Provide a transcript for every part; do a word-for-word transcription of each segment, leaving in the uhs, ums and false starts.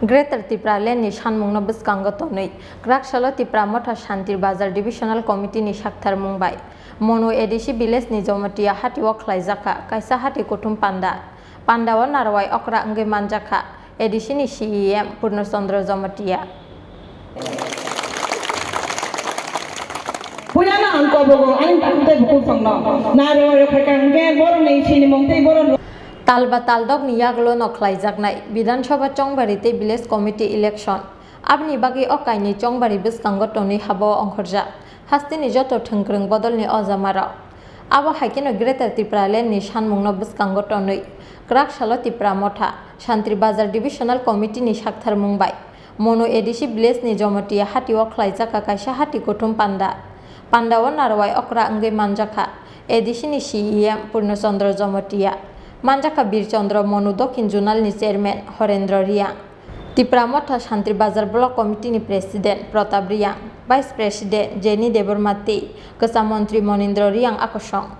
Greater Tipraland ni sanmungno bwskango tonwi, kwrak salo Tipra Motha Shantir Bazar Divisional Committee ni saktharmung bai Monu A D C village ni Jomotia hati o khlaijakha kaisa hati kuthum panda. Panda o narwai okra wngwi manjakha A D C ni C E M Purno Chandra Jomotia. Puilano ang kobogo ani bukhuk tei bukhuk songno. Narwai rok phaikha hwnkhe borokni sinimung tei borok Talba taldok ni yagulo no khlaijaknai Bidhan Sabha Chongbari tei Village Committee election. Aboni bagwi o kainwi Chongbari bwskango tonwi habo ongkhorjak hasteni joto thwngkwrwng bodolni ojamarok. Abo hai kheno Greater Tipraland ni sanmungno bwskango tonwi kwrak salo Tipra Motha Shantir Bazar Divisional Committee ni saktharmung bai Monu A D C village ni Jomotia hati o khlaijakha kaisa hati kuthum panda. Panda o narwai okra wngwi manjakha A D C ni C E M Purno Chandra Jomotia, manjakha Bir Chandra Monu Dokhin Zonal ni Chairman Horendra Riang, Tipra Motha Shantir Bazar Block Committee ni President Pratap Riang, Vice President Jenny Debbarma tei Kwcham Montri Monindra Riang akosong.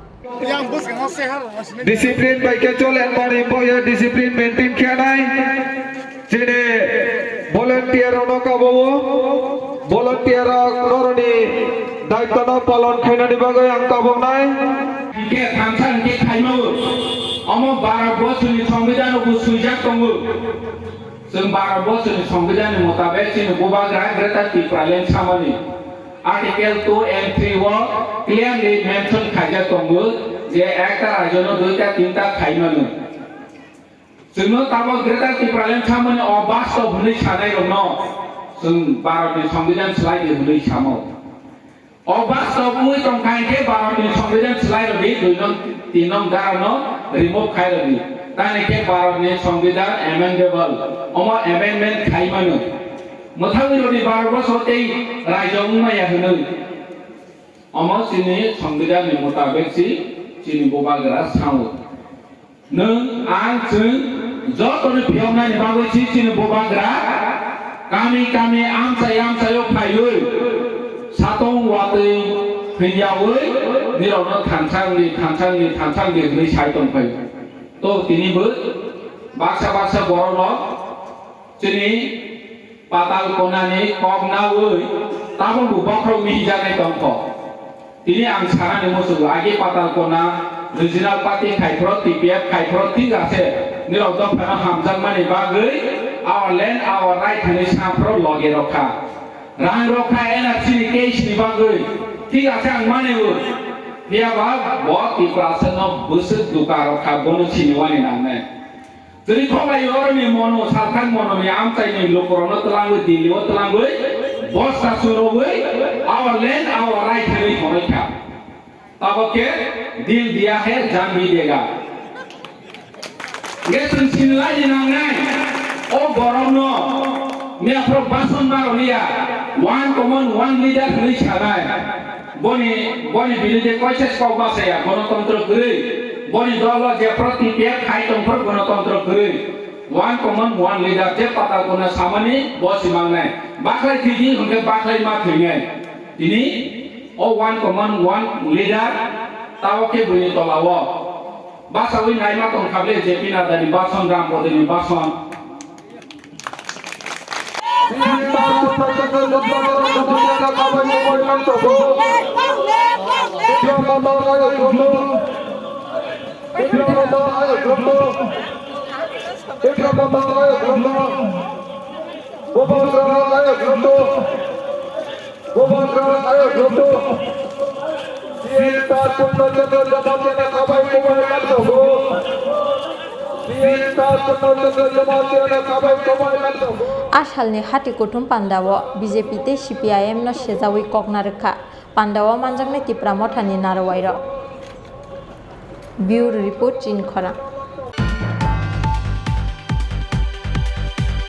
Discipline bai khe chole mani boya discipline maintain khe nai. Chini volunteer rok no kabo o. Volunteer rok noroni daitwa no palon khainani bagwi ang kaboknai. Hingke thansa hingke khaimo. Omo Bharat borsoni Songbidan o bo swijak tongo. Chwng Bharat borsoni Songbidan ni mutabek chini bubagra Greater Tipraland samani Article two and three o clearly mention khaijak tongo je ekta rajyo no duita tinta khaimano. Chwngno tabok Greater Tipraland samani o bastob hwnwi sanai rokno chwng Bharat ni Songbidan swlai di hwnwi samo. O bastob wngwi tongkha hinkhe Bharatni Songbidan swlai rwdi, dui nong, tin nong dharano remove khai rwdi. Tamni khe Bharatni Songbidan amendable, omo amendment khai mano. Mwthangwi rwdi Bharatborsho tei rajyo wngmaya hwnwi. Omo chini Songbidanni mutabek si chini bubagra sao. Nwng, ang, chwng jotoni phiyoknani bagwi si chini bubagra kami kami amchai amchaio phaiwi satong watwi hwnyaui nirokno thansa wngdi, thansa wngdi, thansa wngdi hwnwi sai tongphai. To tini bo baksa baksa borok rok chini Patal Konani kok naui tabuk bo bokhorok mihijaknai tongkho. Tini ang sanani muchungo, agi Patal Kona regional party khai phro, T P F khai phro, thik ase, nirok dophano hamjakmani bagwi our land, our right hwnwi sa phro loge rokha. Rang rokha N R C ni case ni bagwi, thik ase ang mani o. Phiya ba bo Tiprasa no bwswk duka rokha, bono sini wani nangnai. Tini khobai oroni mono, salthang mononi amchaini lukurokno twlangwi, Delhi-o twlangwi, bosta surogwi, our land, our right hwnwi hwnwi kha. Tabok khe dil diya hai jaan bhi dega. Hingke chwng sinilai di nangnai, o borokno miyaphro bason baroliya, one common, one leader hwnwi sanai. Boni, boni birude koise kok bachaya, gonotontro kwrwi. Boni dolo jephru T P F khai tongphru gonotontro kwrwi. One common, one leader, je Patal Kona samani bo simangnai. Bakhlai thwidi hwnkhe bakhlai ma thwinai. Tini o one common, one leader, tao khe buini tolao. Basawi naima tongkha ble J P Nadani bason, Ram Bodini bason. A salni hati kuthum pandao B J P tei C P I M no sejawi kokna rwkha pandao manjaknai Tipra Mothani narwai rok. Bureau Report, Chini Khorang.